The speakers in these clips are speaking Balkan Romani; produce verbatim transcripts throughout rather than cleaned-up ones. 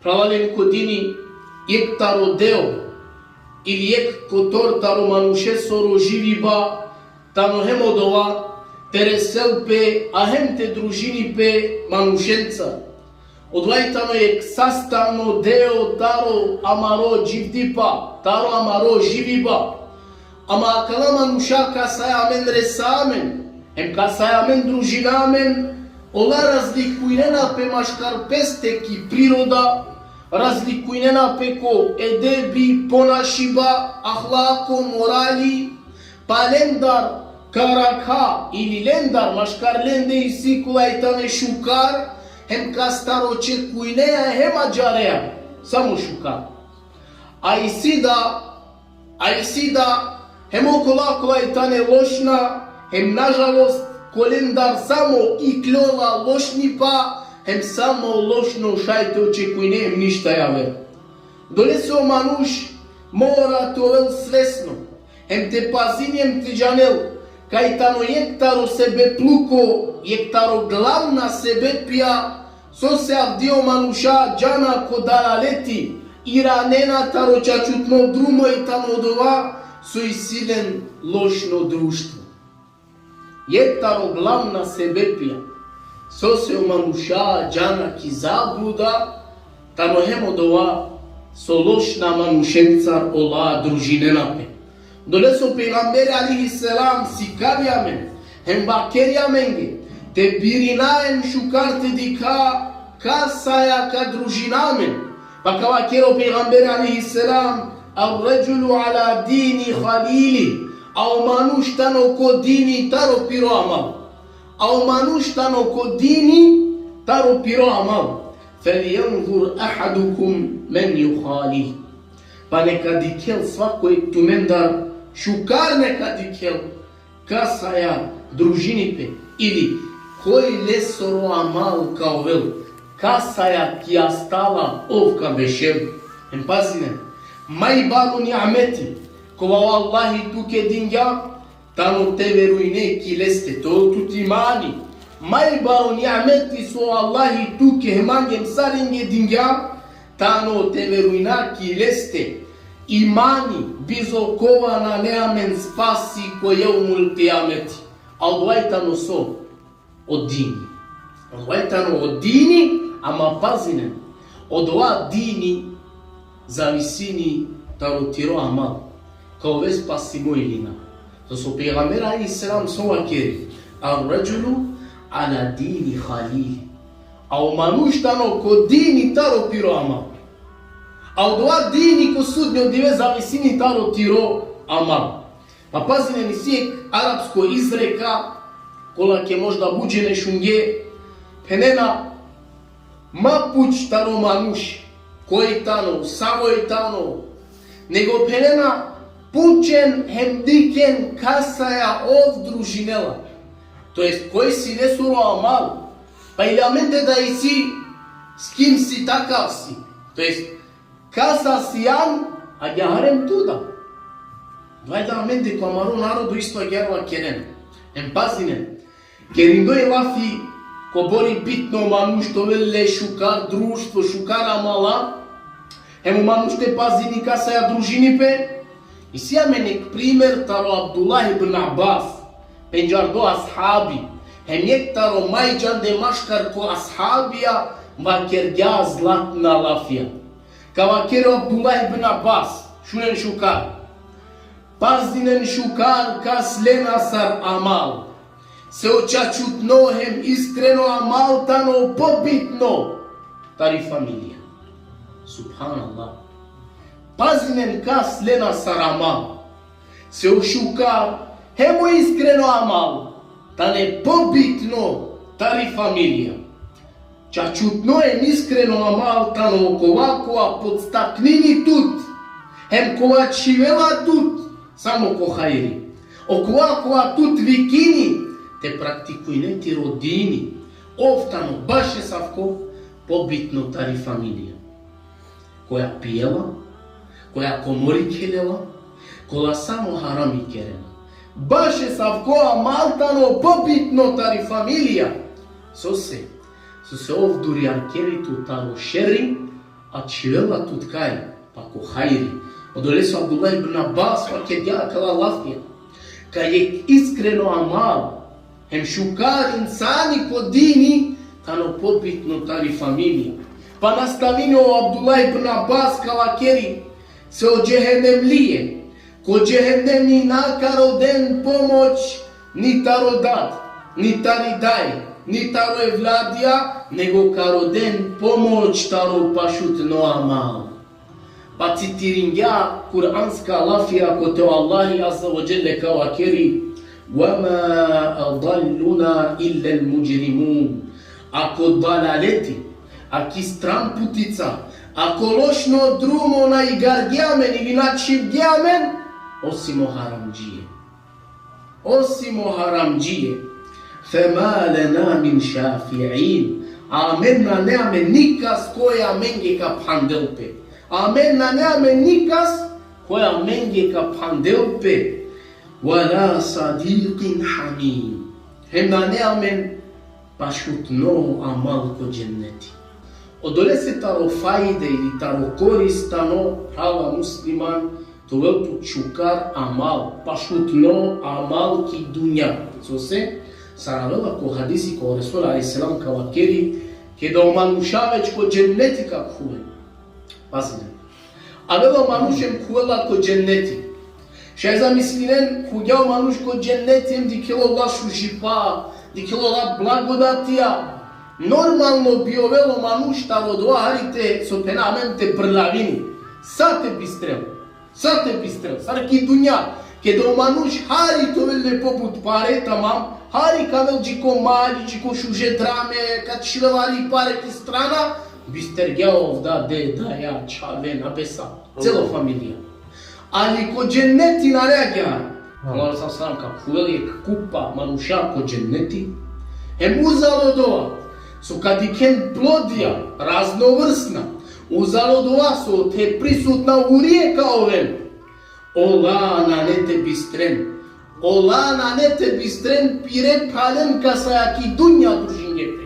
Phralalen ko dini, jekh taro deo ili jekh kotor taro manušesoro živiba tano hem odova te resel pe, a hem te družini pe manušenca. Odova i tano jekh sastavno deo taro amaro dživdipa, taro amaro živiba. Ama akala manuša kasaja amen resa amen, hem kasaja amen družina amen, ola razlikujnena pe maškar peste ki priroda, razlikujnena pe ko edebi, ponašiba, ahlako, morali, pa lendar ka arakha ili lendar maškar lende isi kola i tane šukar, hem kastar očekujneja hem adžareja samo šukar. A isi da, a isi da, hem okola kola i tane lošna, hem nažalost kolendar samo ikljola lošnipa, hem samo lošno šaj te očekujne, hem ništa javer. Dolese o manuš mora te ovel svesno, hem te pazini hem te džanel kaj tano jekh taro sebepluko, jekh taro glavna sebepija, sose avdive manuša džana ko dalaleti, iranena taro čačutno drumo i tano odova so isi len lošno društvo. Jekh taro glavna sebepija sose o manuša džana ki zabluda, tano hem odova so lošna manušencar ola družinena pe. Dolese o pejgamberi alejhi selam sikavi amen, hem vakeri amenge te birina hem šukar te dikha kasaja ka družina amen. Pa ka vakeri o pejgamberi alejhi selam: "Ar-redžulu ala dini halili", a o manuš tano ko dini taro piro amal. A o manuš tano ko dini taro piro amal. "Feljendur ahadukum men juhalil." Pa neka dikhel svako jekh tumendar, šukar neka dikhel kasaja družini pe, ili koj lesoro amal ka ovel, kasaja ki astala ov ka bešel. Hem pazinen, maj baro ni'meti kova o Allahi tuke dingja, tano te verujne ki leste, te ovel tut imani. Maj baro ni'meti so o Allahi tuke hem mange hem saringe dingja, tano te verujna ki leste. Imani, bizo kova nane amen spasi ko jevmul kijameti. A odova i tano so? O dini. Odova i tano o dini, ama pazinen. Odova dini zavisini taro tiro amal. Ka ove spasimo ili na. Sose o pejgamber alejhi selam so vakeri: "Ar-redžulu ala dini halili." A o manuš tano ko dini taro piro amal. A odova dini ko sudnjo dive zavisini taro tiro amal. Pa pazinen, isi jekh arapsko izreka, kola ke možda but džene šunge, phenena: "Ma puč taro manuš koj tano, savo i tano, nego phenena pučen hem dikhen kasaja ov družinela." To jest, koj si lesoro amal, pa ili amende da isi s kim si, takav si. To jest, kasa sian, agjaar hem tu da. Vajda amende ko amaro narodo isto agjaar vakeren. Hem pazinen. Kerindoj lafi kobor i bitno manuš te ovel le šukar društvo, šukar amala, hem o manuš te pazini kasaja družini pe. Isi amen jekh primer taro Abdullah ibn Abbas, pendžardo ashabi, hem jekh taro maj džande maškar ko ashabija, vakergja zlatna lafija. Ka vakeri o Abdullah ibn Abbas, šunen šukar. Pazinen šukar kas lena sar amal. Se o čačutno hem iskreno amal tano pobitno tari familija. Subhanallah. Pazinen kas lena sar amal. Se o šukar hem o iskreno amal tane pobitno tari familija. Čačutno hem iskreno amal tano okova kova podstaknini tut, hem kova čhivela tut samo ko hajri. Okova kova tut vikini te praktikujne tiro dini, ov tano baš esavko pobitno tari familija. Koja pijela, koja komori khelela, kola samo harami kerena. Baš esavko amal tano pobitno tari familija. Sose, sose ov durjarkeri tut taro šeri, A čhivela tut kaj? Pa ko hajri. Odolese Abdullah ibn Abbas vakergja akala lafija: ka jekh iskreno amal, hem šukar insani ko dini, tano pobitno tari familija. Pa nastavini o Abdullah ibn Abbas ka vakeri, se o džehennemlije, ko džehennemi na ka roden pomoć ni taro dad, ni tari daj, ni taro evladija, nego ka roden pomoć taro pašutno amal. Pa citiringja kuranska lafija kote o Allahi Azze ve Dželle ka vakeri: وما أضلنا إلا المجرمون. Ako dalaleti, aki stran putica, ako lošno drumo na igargja amen ili na čhivgja amen, osim o haramdžije. Osim o haramdžije. فما لنا من شافعين. Amen nane amen nikas koj amenge ka phandel pe. Amen nane amen nikas koj amenge ka phandel pe. ولا صديق حميم. Hem nane amen pašutno amal ko dženneti. Odolese taro fajde ili taro korist tano, phrala musliman, te ovel tut šukar amal, pašutno amal ki dunja. Sose, sar avela ko hadisi kaj o Resul alejhi selam ka vakeri, keda o manuša već ko dženneti ka khuven. Pazinen. Avela o manuš hem khuvela ko dženneti. Šaj zamislinen, khuvgja o manuš ko dženneti hem dikhela ola šužipa, dikhela ola blagodatija. Normalno bi ovel o manuš taro dova hari te, so phena amen, te brlavini. Sa te bistrel. Sa te bistrel. Sar ki dunja. Keda o manuš hari te ovel le pobut pare, tamam. Hari ka avel dži ko mali, dži ko šuže drame, ka čhivel hari pare ki strana, bistergja ov dade, daja, čhaven, a besa, celo familija. Ali ko dženneti nane agjaar. Allah sallallahu alejhi ve sellem ka khuvel jekh kupa manuša ko dženneti. Hem uzalo dova so ka dikhen plodija, raznovrsna, uzalo dova so te prisutna urije ka oven. Ola nane te bistren. Ola nane te bistren pire phalen kasaja ki dunja družinge pe.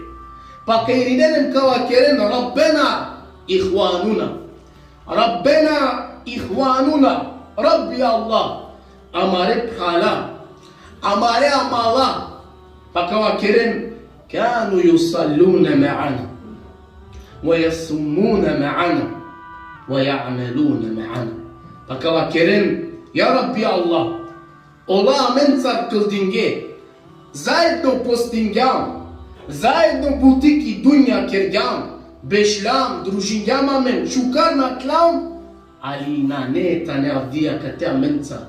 Pa ka irinen hem ka vakeren: Rabbena ihvanuna. Rabbena ihvanuna. Rabbi Allah. Amare phrala. Amare amala. Pa ka vakeren: كانوا يصلون معنا ويصومون معنا ويعملون معنا. Pa ka vakeren: Ja Rabbi Allah, ola amencar kldinge, zaedno postingjam, zaedno buti ki dunja kergjam, bešljam, družingjam amen, šukar nakljam, ali nane tane avdive kate amenca.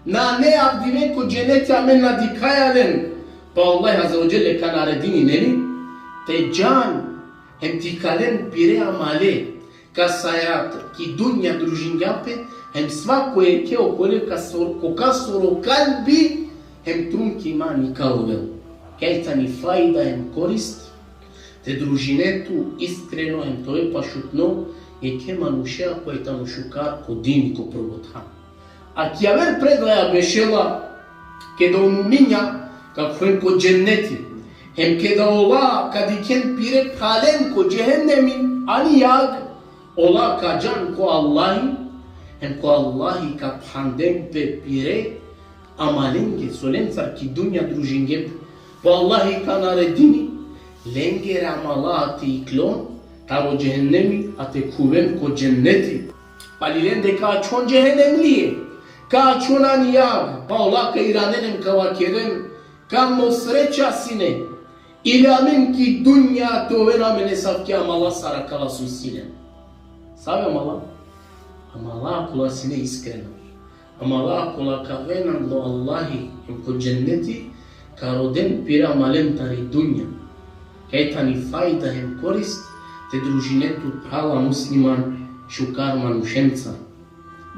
Nane avdive ko dženeti, amen na dikhaja len. Pa Allah Azze ve Dželle ka naredini, neli, te džan hem te ikalen pire amale, kasaja ki dunja družingja pe, hem svako jekhe okole ka sor-, ko kasoro kalbi hem trunki man ikal ovel. Kaj tani fajda hem korist te družine tu iskreno hem te ove pašutno jekhe manušea koj tano šukar ko dini, ko prvo than. A ki aver predaja bešela, keda o muminja ka khuven ko dženneti, hem keda ola ka dikhen pire phalen ko džehennemi, ani jag, ola ka džan ko Allahi, hem ko Allahi ka phanden pe pire amalenge, so lencar ki dunja družingje pe. Pa Allahi ka naredini lengere amala te iklon taro džehennemi, a te khuven ko dženneti. Pali lende ka ačhon džehennemlije, ka ačhon ani jag, pa ola ka iranen hem ka vakeren: Kamo sreća sine, ili amen ki dunja te oven amen esavke amala sar akala so isi len. Save amala? Amala kola sine iskrena. Amala kola ka oven anglo Allahi hem ko dženneti, ka roden pire amalen tari dunja. Kaj tani fajda hem korist te družine tu, phrala musliman, šukar manušenca.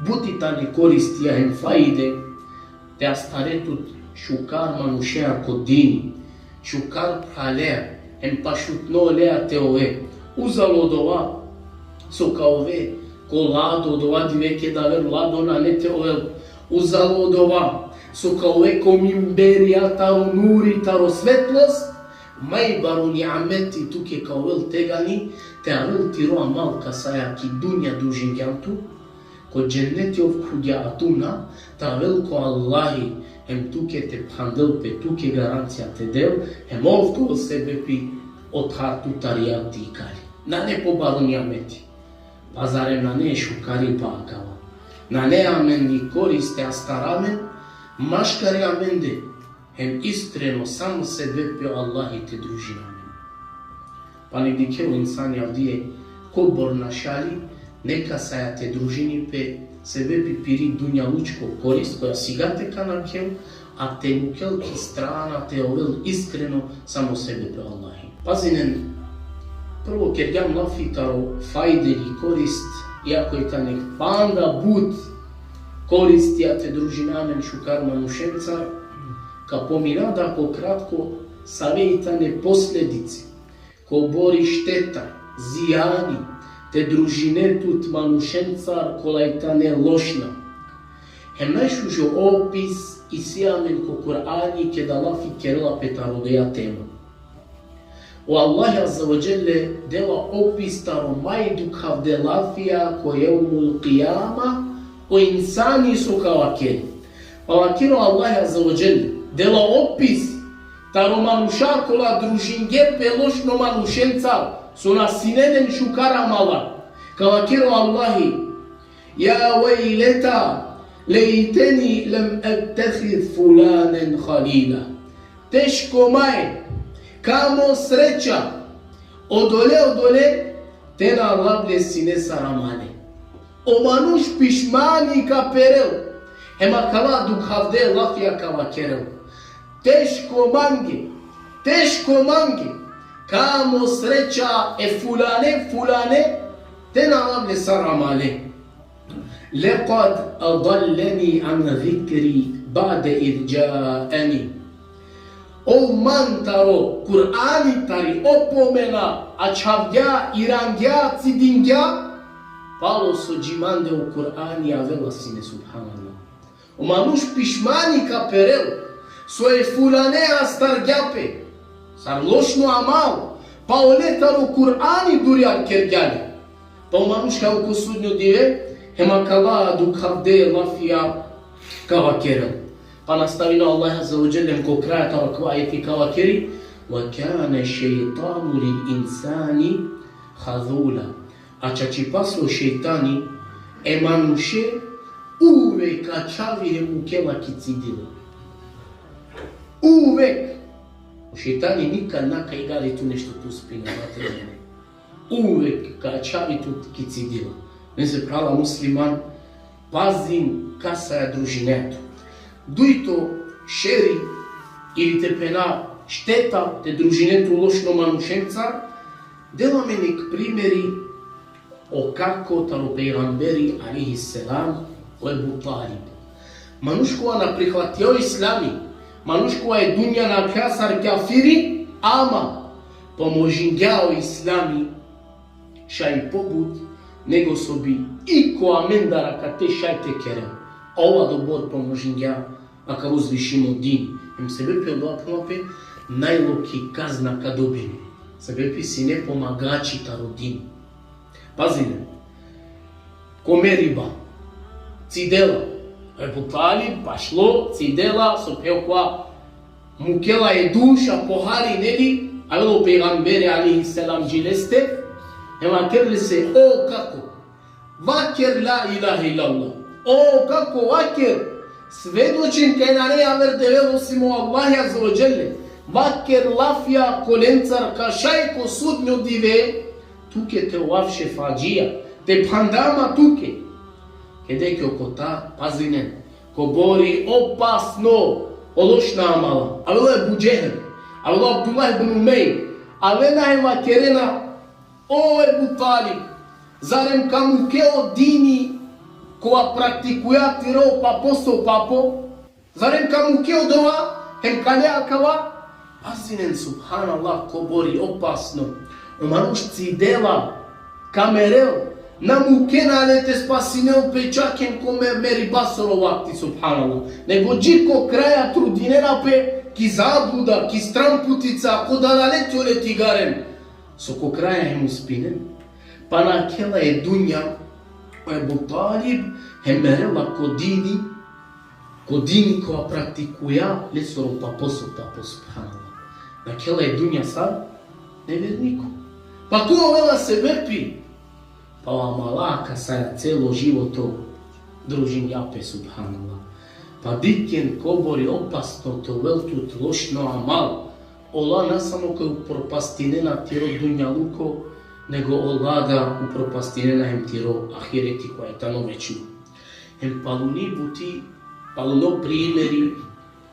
Buti tane koristija hem fajde te astare tut šukar manušea ko dini, šukar phralea, hem pašutno lea te ove. Uzalo dova so ka ove ko lado, dova dive keda aver lado nane te ovel. Uzalo dova so ka ove ko mimberija taro nuri, taro svetlost. Maj baro niameti tuke ka ovel tegani, te avel tiro amal kasaja ki dunja družingjan tut, ko dženneti ov khuvgja tut na, te avel ko Allahi, hem tuke te phandel pe, tuke garancija te del, hem ov te ovel sebepi otar tut tari jag te ikali. Nane pobaro nijameti. Pa zarem nane šukaripa akava? Nane amen ni korist te astara amen, maškari amende, hem iskreno samo sebepi o Allahi te družina amen. Pa nek dikhe o insani avdive kobor našali, nekasaja te družini pe, sebepi piri dunjalučko korist, koja sigate ka nakhel, a te mukel ki strana te ovel iskreno samo sebepi Allahi. Pazinen, prvo kergjam lafi taro fajde ili korist, iako i tane panda but koristija te družina amen šukar manušencar, ka pomina da ko kratko save i tane posledice, kobori šteta, zijani, te družine tut manušencar kola i tane lošna. Hem najšužo opis isi amen ko Kur'ani keda lafi kerela pe taro odoja tema. O Allah Azze ve Dželle dela opis taro maj dukhavde lafija ko jevmul kijama o insani so ka vakeri. Pa vakeri o Allah Azze ve Dželle, dela opis taro manuša kola družinge pe lošno manušenca, so na sine len šukar amala. Ka vakeri o Allahi, يا ويلتى ليتني لم أتخذ فلانا خليلا. Teško maj, kamo sreća, odole, odole, te na alav le sine sar amale. O manuš pišmani ka perel, hem akala dukhavde lafija ka vakerel. Teško mange, teško mange, kamo sreća e fulane, fulane, te na alav le sar amale. لقد أضلني عن الذكر بعد إذ جاءني. Ov man taro Kur'ani, tari opomena ačhavgja, irangja, cidingja, palo so dži mande o Kur'ani avela sine, subhanallah. O manuš pišmani ka perel, so e fulane astargja pe sar lošno amal, pa ole taro Kur'ani durjar kergja le. Pa o manuš ka avel ko sudnjo dive, hem akala dukhavde lafija ka vakerel. Pa nastavini o Allah Azze ve Dželle ko kraj taro akava ajeti ka vakeri: وكان الشيطان للإنسان خذولا. A čačipaso šejtani e manuše uvek ačhavi hem mukela ki cidila. Uvek. O šejtani nikad na ka igali tu nešto te uspini, brate. Uvek ka ačhavi tu ki cidila. Nese, phrala musliman, pazin kasaja družine tut. Dujto šeri ili te phena šteta te družine tut lošno manušenca, dela amen jekh primeri o kako taro pejgamberi alejhi selam, o Ebu Talib. Manuš kova na prihvatija o islami, manuš kova e dunja nakhlja sar kafiri, ama pomožingja o islami šaj pobut nego so bi iko amendar akate šaj te kerel. A ov adobor pomožingja akava uzvišimo din. Hem sebepi odova, phralalen, najlokhi kazna ka dobini. Sebepi sine pomagači taro din. Pazinen. Ko meriba. Cidela. Ebu Talib bašlo, cidela, so pe okova mukela e duša pohari, neli, avela o pejgamberi alejhi selam dži leste, hem vakerel lese: O kako, vaker la ilahe illallah. O kako, vaker, svedočim kaj nane aver devel osim o Allah Azze ve Dželle. Vaker lafija kolencar ka šaj ko sudnjo dive tuke te ovav šefadžija, te phandama tuke. Keda ki okota, pazinen, kobori opasno o lošna amala. Avela Ebu Džehel, avela Abdullah ibn Umejr, avena hem vakerena: O Ebu Talib, zarem ka muke o dini kova praktikuja tiro papo so papo? Zarem ka muke odova hem ka le akava? Pazinen, subhanallah, kobori opasno. O manuš cidela, ka merel, na mukena le te spasinel pe čak hem ko me-, meribasoro vakti, subhanallah. Nego dži ko kraja trudinena pe ki zabluda, ki stranputica, ko dalaleti ole te igaren. So ko kraja hem uspinen. Pa nakhela e dunja, o Ebu Talib, hem merela ko dini, ko dini kova praktikuja, lesoro papo so papo, subhanallah. Nakhela e dunja sar neverniko. Pa kova ovela sebepi? Pa o amala kasaja celo životo družinđa pe, subhanallah. Pa dikhen kobor i opasno te ovel tut lošno amal. Ola na samo ka upropastinena tiro dunjaluko, nego ola da upropastinena hem tiro ahireti kova tano večno. Hem paluni buti, paluno primeri,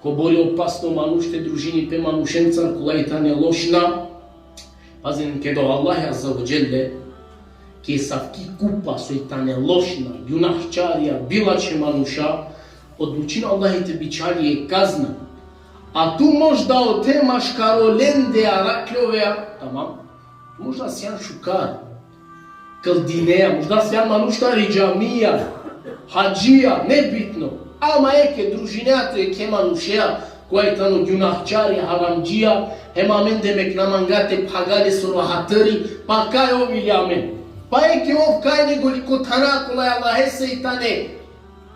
kobor i opasno manuš te družini pe manušencar kola i tane lošna. Pazin, keda o Allah azze ve dželle, ki savki kupa soj tane lošna, gjunahčarija, bilačhe manuša, odlučini o Allah te bičhali e kazna. A tu možda ote maškaro lende arakhljovea, tamam? Tu možda sian šukar. Kldinea, možda sian manuš tari džamija, hadžija, nebitno. Ama eke družinea tu eke manušea, kova i tano gjunahčari, haramdžija, hem amen demek na manga te phaga lesoro hatari, pa kaj ov ili amen. Pa eke ov kaj nego li ko thana kola e Allahese i tane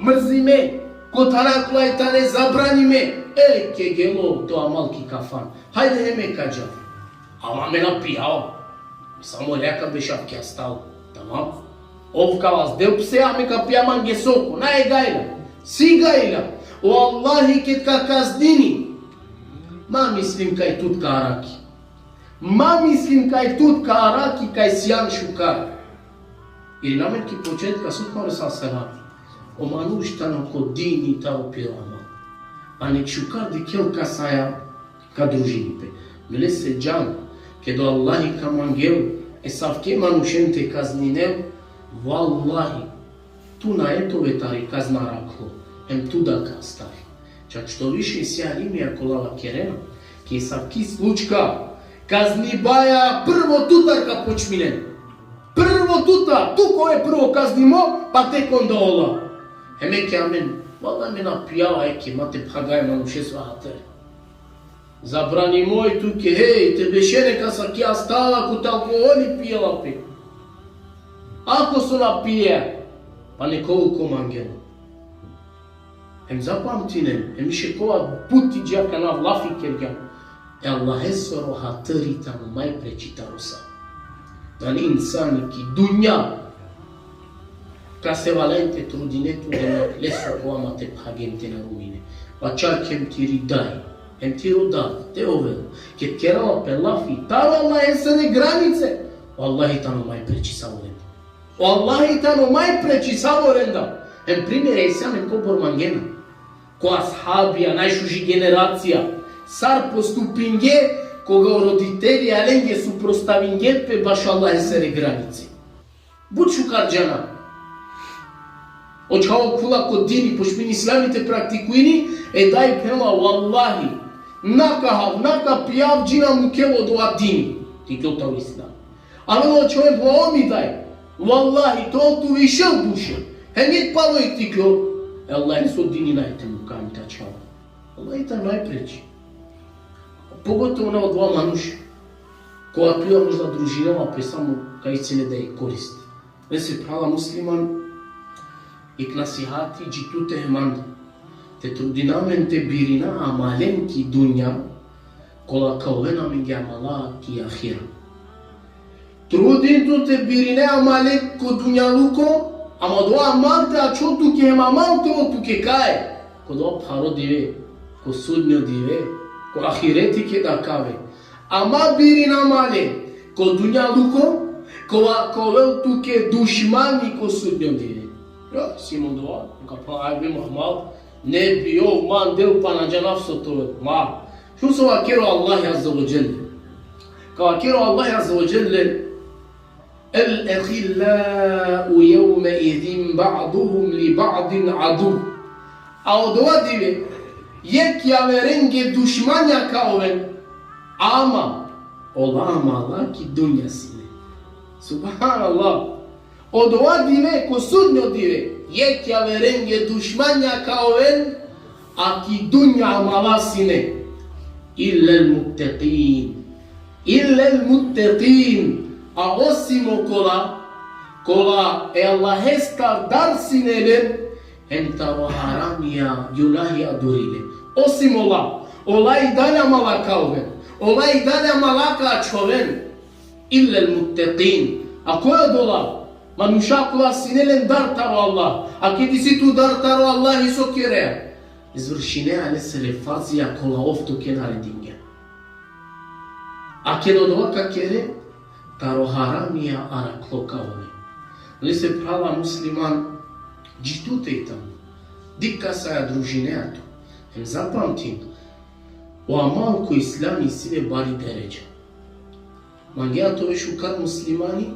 mrzime, ko thana kola i tane zabranime, eke gelo to amal ki kafan. Hajde hem eka dža. Ama me na pijava. Samo leka bešav ki astal. Tamam? Ov ka vazdel pse, a me ka pija mange soko. Na e gajla. Si gajla. O Allahi ked ka kaznini. Ma mislin kaj tut ka araki. Ma mislin kaj tut ka araki, kaj sian šukar. Ili amen ki početka sut maro sa selam. O manuš tano ko dini taro piro amal. A nek šukar dikhel kasaja ka družini pe. Lese džan, keda o Allahi ka mangel e savke manušen te kazninel, vallahi, tu na etove tari kazna arakhlo, hem tu da ka astar. Čak što više isi alimija kola vakerena, ki savki slučka, kaznibaja prvo tutar ka počminen. Prvo tutar, tu kova prvo kaznimo, pa tek onda ola. Hem eke amen, vallahi me na pijava, eke ma te phagaja manušesoro hatari. Zabranimo i tuke, hej, te bešen eka sa ki astala kote alkoholi pijela pe. Ako so na pije, pa nek ovel ko mangela. Hem zapamtinen, hem više kova puti dža kanav lafi kergjan. E Allahesoro hatari tano maj preči taro sa. Tani insani ki dunja, ka se valjani te trudine tu demek lesoro kova ma te phagen te na rumine. Pa čak hem tiri daj, hem tiro dad, te ovel, ked kerela pe lafi taro Allahesere granice, vallahi tano maj preči savo lende. Vallahi tano maj preči savo lende. Hem primere isi amen kobor mangena. Ko ashabija, najšuži generacija, sar postupinge, koga o roditelja lenge suprostavinge pe bašo Allahesere granice. But šukar džana. O čhavo khula ko dini, počmini islami te praktikuini, e daj phenela, vallahi, na ka hav, na ka pijav, dži na mukel odova dini. Ti kjota u islam. Alo o čhavo, o mi daj. Vallahi, to tu više duše. Hem jek palo i tiklo. E Allaheso dini naj te muka, mi ta čhavo. Vallahi tano maj preči. Pogotovo na odova manuš, kova tuja možda družinela pe samo kaj cele da i korist. Lese, phrala musliman, jek nasihati dži tute hem mande. Te trudina amen te birina amalen ki dunja, kola ka oven amenge amala ki ahira. Trudin tu te birine amale ko dunjaluko, ama odova amal te ačhol tuke hem amal te ol tuke kaj? Ko odova pharo dive, ko sudnjo dive, ko ahireti keda ka ave. Ama birin amale ko dunjaluko, kova ka ovel tuke dušmani ko sudnjo dive. Ja, si mo dova, ka pa ajbe mahmal, ne bi ov man del pa na džanav so to, ma. Šun so vakero Allah azze ve dželle. Ka vakero Allah azze ve dželle, الأخلاء يومئذ بعضهم لبعض عدو. A odova dive, jek javerenge dušmanja ka oven, ama ola amala ki dunja sine. Subhanallah. Odova dive, ko sudnjo dive, jek javerenge dušmanja ka oven, a ki dunja amala sine. إلا المتقين. إلا المتقين. A osim okola kola e Allahestar dar sine len, hem taro haramija gunahija duri len. Osim ola, ola i dalje amala ka oven, ola i dalje amala ka ačhoven, illa al-muttaqin. A koj odola manuša kola sine len dar taro Allah? A ked isi tu dar taro Allah, so kere? Izvršinea lesere farzija kola ov tuke naredingja. A ked odova ka kere, taro haramija araklo ka ove. Lese, phrala musliman, dži tute i tano. Dikh kasaja družinea tu. Hem zapamtin, o amal ko islami sine bari deredža. Mangea te ove šukar muslimani,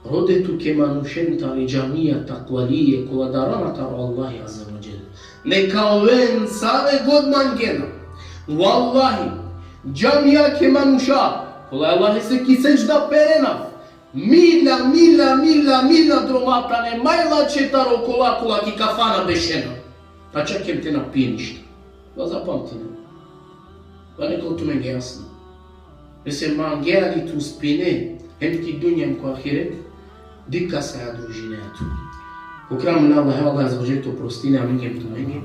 rode tuke manušen tari džamija, takvalije, kola darana taro Allahi azze ve dželle. Neka oven save god mangena. Vallahi, džamijake manuša kola e Allahese ki sedžda perena, mila, mila, mila, mila droma tane majlače taro kola kola ki kafana bešena. Pa čak hem te na pije ništa. Va zapamtine. Va neka ov tumenge jasno. Lese, mangea li te uspine, hem ki dunja hem ko ahiret, dikh kasaja družinea tu. Ko kram na Allah, Allah azze ve dželle te oprostini amenge hem tumenge.